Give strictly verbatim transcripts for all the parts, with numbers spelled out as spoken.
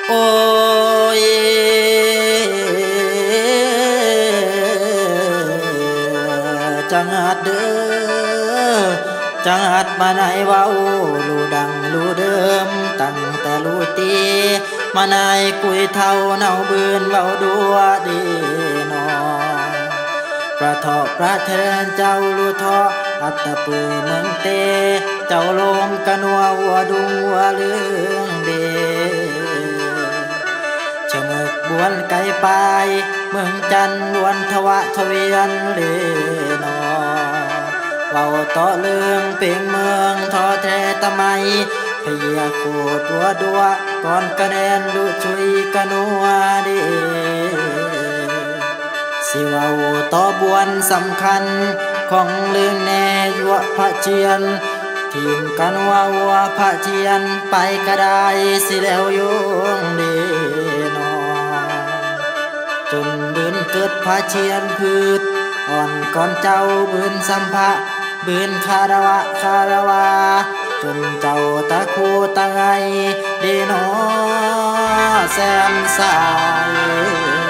โอ้ย จังหัดเด้อ จังหัดมาในเว้า ลู่ดังลู่เดิม ตั้งแต่ลู่ตี มาในกุยเฒ่าเนาเบิ่นเว้าดัวดีนอ ประเทาะประแทนเจ้าลู่เทาะ อัตตปือเมืองเต เจ้าลมกะนัววัวดุงวัวเลืองเด ชะเมิกบวนไกลปาย เมืองจันทน์บวนทวะทะเวียนเลนอ เว้าต่อเรื่องเปงเมืองทอแท้ตะไม พะเยียโคตรวัวดัว ก่อนกะแนนลุชุยกะนัวเด สิเว้าต่อบวนสำคัญ ของเรื่องแน่ยวะพะเจียน ทีมกันว่าวัวพะเจียนไปกะได้สิแล้วโยงเดนอ จนเบิ่นเกิดพะเจียนพืช อ่อนก่อนเจ้าเบิ่นสัมภะ เบิ่นคารวะคารวา จนเจ้าตะคูตะไงเดนอ แซมสาย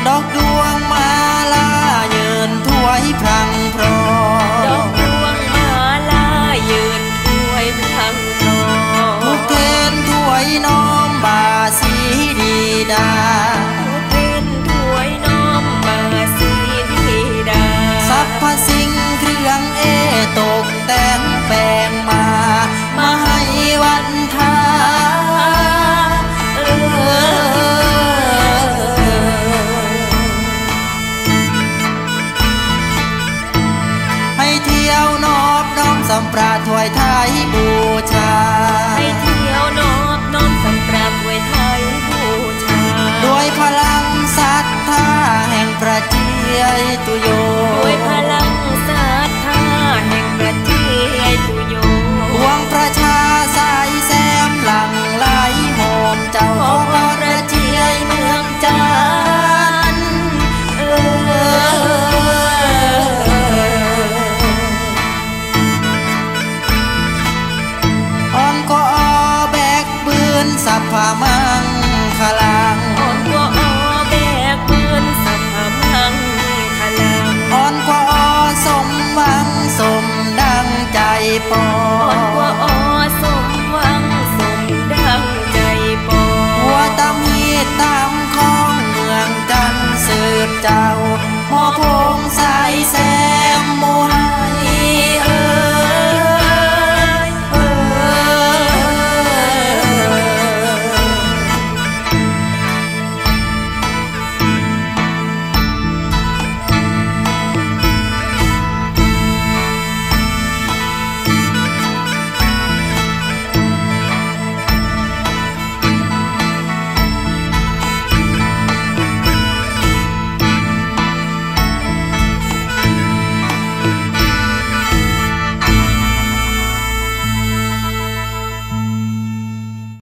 ดอกดวงมาลายืนถ้วยพรังพร้อม ดอกดวงมาลายืนถ้วยพรังพร้อม ผู้เกณฑ์ถ้วยน้อมบาสีดีดา ผู้เกณฑ์ถ้วยน้อมบาสีดีดา สรรพสิ่งเครื่องเอตกแต่งแปลงมา มาให้วันทา เออ ให้เที่ยวนอบน้อมสำปราถวายไทยบูชา ให้เที่ยวนอบน้อมสำปราถวายไทยบูชา ด้วยพลังศรัทธาแห่งพระเจียตุโย ด้วยพลังศรัทธาแห่งพระเจียตุโย ปวงประชาสายแซมหลั่งไหลโหมเจ้า ขอพระเจียเมืองจันทน์ เออ อ่อนก็แบกบืนสัพพะมังคลา